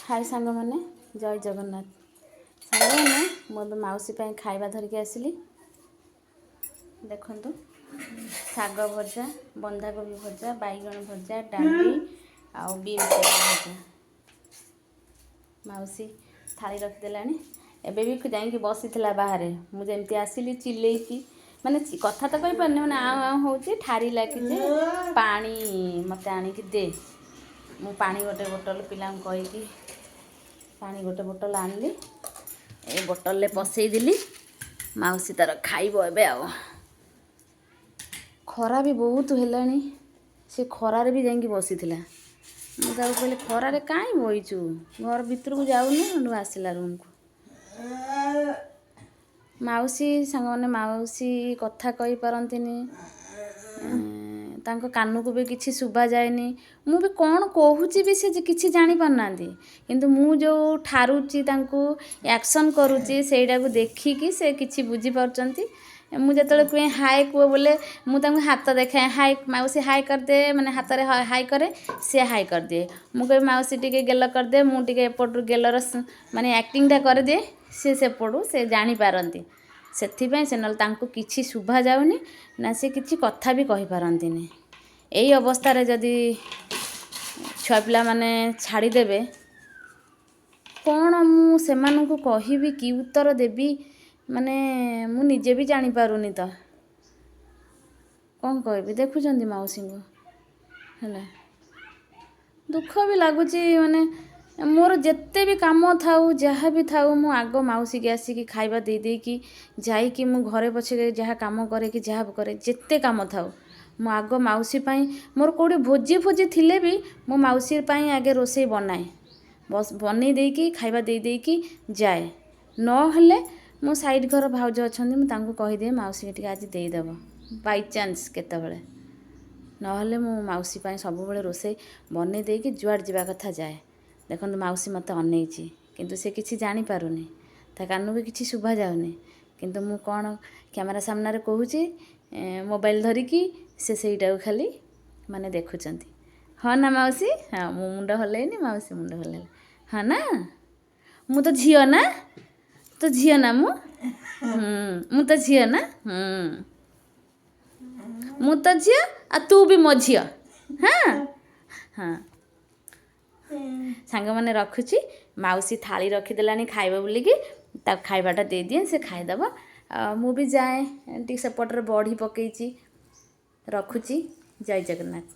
ହାଏ ସାଙ୍ଗମାନେ, ଜୟ ଜଗନ୍ନାଥ। ସାଙ୍ଗମାନେ, ମୁଁ ଏବେ ମାଉସୀ ପାଇଁ ଖାଇବା ଧରିକି ଆସିଲି। ଦେଖନ୍ତୁ, ଶାଗ ଭଜା, ବନ୍ଧାକୋବି ଭଜା, ବାଇଗଣ ଭଜା, ଡାଲି ଆଉ ବିନ୍ସ ଭଜା। ମାଉସୀ ଥାଳି ରଖିଦେଲାଣି। ଏବେ ବି ଯାଇକି ବସିଥିଲା ବାହାରେ। ମୁଁ ଯେମିତି ଆସିଲି, ଚିଲେଇକି, ମାନେ କଥା ତ କହିପାରୁନି, ମାନେ ଆଁ ଆଁ ହେଉଛି, ଠାରିଲା କି ଯେ ପାଣି ମୋତେ ଆଣିକି ଦେ। ମୁଁ ପାଣି ଗୋଟେ ବୋଟଲ, ପିଲାଙ୍କୁ କହିକି ପାଣି ଗୋଟେ ବୋଟଲ ଆଣିଲି, ଏ ବୋଟଲରେ ପସେଇଦେଲି। ମାଉସୀ ତାର ଖାଇବ ଏବେ। ଆଉ ଖରା ବି ବହୁତ ହେଲାଣି। ସେ ଖରାରେ ବି ଯାଇକି ବସିଥିଲା। ମୁଁ ତାକୁ କହିଲି, ଖରାରେ କାହିଁ ବଇଛୁ, ଘର ଭିତରକୁ ଯାଉନୁ? ସେଠୁ ଆସିଲା ରୁମ୍କୁ ମାଉସୀ। ସାଙ୍ଗମାନେ, ମାଉସୀ କଥା କହିପାରନ୍ତିନି, ତାଙ୍କ କାନକୁ ବି କିଛି ଶୁଭା ଯାଏନି। ମୁଁ ବି କ'ଣ କହୁଛି ବି ସେ କିଛି ଜାଣିପାରୁନାହାନ୍ତି। କିନ୍ତୁ ମୁଁ ଯେଉଁ ଠାରୁଛି, ତାଙ୍କୁ ଆକ୍ସନ୍ କରୁଛି, ସେଇଟାକୁ ଦେଖିକି ସେ କିଛି ବୁଝିପାରୁଛନ୍ତି। ମୁଁ ଯେତେବେଳେ କୁହେ ହାଏ କୁହ ବୋଲେ, ମୁଁ ତାଙ୍କୁ ହାତ ଦେଖାଏ, ହାଏ ମାଉସୀ, ହାଏ କରିଦେ, ମାନେ ହାତରେ ହାଇ କରେ, ସେ ହାଇ କରିଦିଏ। ମୁଁ କହିବି, ମାଉସୀ ଟିକେ ଗେଲ କରିଦେ, ମୁଁ ଟିକେ ଏପଟରୁ ଗେଲର ମାନେ ଆକ୍ଟିଂଟା କରିଦିଏ, ସେ ସେପଟୁ ସେ ଜାଣିପାରନ୍ତି। ସେଥିପାଇଁ ସେ, ନହେଲେ ତାଙ୍କୁ କିଛି ଶୁଭା ଯାଉନି ନା ସେ କିଛି କଥା ବି କହିପାରନ୍ତିନି। ଏଇ ଅବସ୍ଥାରେ ଯଦି ଛୁଆ ପିଲାମାନେ ଛାଡ଼ିଦେବେ, କ'ଣ ମୁଁ ସେମାନଙ୍କୁ କହିବି, କି ଉତ୍ତର ଦେବି? ମାନେ ମୁଁ ନିଜେ ବି ଜାଣିପାରୁନି ତ କ'ଣ କହିବି। ଦେଖୁଛନ୍ତି ମାଉସୀଙ୍କୁ, ହେଲା ଦୁଃଖ ବି ଲାଗୁଛି। ମାନେ ମୋର ଯେତେ ବି କାମ ଥାଉ, ଯାହା ବି ଥାଉ, ମୁଁ ଆଗ ମାଉସୀକି ଆସିକି ଖାଇବା ଦେଇ ଦେଇକି ଯାଇକି ମୁଁ ଘରେ ପଛରେ ଯାହା କାମ କରେ କି ଯାହା କରେ, ଯେତେ କାମ ଥାଉ, ମୁଁ ଆଗ ମାଉସୀ ପାଇଁ, ମୋର କେଉଁଠି ଭୋଜି ଫୋଜି ଥିଲେ ବି ମୁଁ ମାଉସୀ ପାଇଁ ଆଗେ ରୋଷେଇ ବନାଏ, ବସ୍ ବନେଇ ଦେଇକି, ଖାଇବା ଦେଇ ଦେଇକି ଯାଏ। ନହେଲେ ମୋ ସାଇଡ଼୍ ଘର ଭାଉଜ ଅଛନ୍ତି, ମୁଁ ତାଙ୍କୁ କହିଦିଏ, ମାଉସୀକି ଟିକେ ଆଜି ଦେଇଦେବ, ବାଇଚାନ୍ସ କେତେବେଳେ। ନହେଲେ ମୁଁ ମାଉସୀ ପାଇଁ ସବୁବେଳେ ରୋଷେଇ ବନେଇ ଦେଇକି ଯୁଆଡ଼େ ଯିବା କଥା ଯାଏ। ଦେଖନ୍ତୁ, ମାଉସୀ ମୋତେ ଅନେଇଛି, କିନ୍ତୁ ସେ କିଛି ଜାଣିପାରୁନି, ତା କାନକୁ କିଛି ଶୁଭା ଯାଉନି। କିନ୍ତୁ ମୁଁ କ'ଣ କ୍ୟାମେରା ସାମ୍ନାରେ କହୁଛି ମୋବାଇଲ ଧରିକି, ସେ ସେଇଟାକୁ ଖାଲି ମାନେ ଦେଖୁଛନ୍ତି। ହଁ ନା ମାଉସୀ? ହଁ, ମୁଁ ମୁଣ୍ଡ ହଲେଇନି, ମାଉସୀ ମୁଣ୍ଡ ହଲେଇଲେ। ହଁ ନା, ମୁଁ ତ ଝିଅ ନା, ତ ଝିଅ ନା ମୁଁ। ମୁଁ ତ ଝିଅ ନା। ମୁଁ ତ ଝିଅ ଆଉ ତୁ ବି ମୋ ଝିଅ। ହଁ, ସାଙ୍ଗମାନେ, ରଖୁଛି। ମାଉସୀ ଥାଳି ରଖିଦେଲାଣି ଖାଇବ ବୋଲିକି। ତାକୁ ଖାଇବାଟା ଦେଇଦିଏ, ସେ ଖାଇଦେବ। ଆଉ ମୁଁ ବି ଯାଏ ଟିକେ, ସେପଟରେ ବଢ଼ି ପକେଇଛି। ରଖୁଛି, ଜୟ ଜଗନ୍ନାଥ।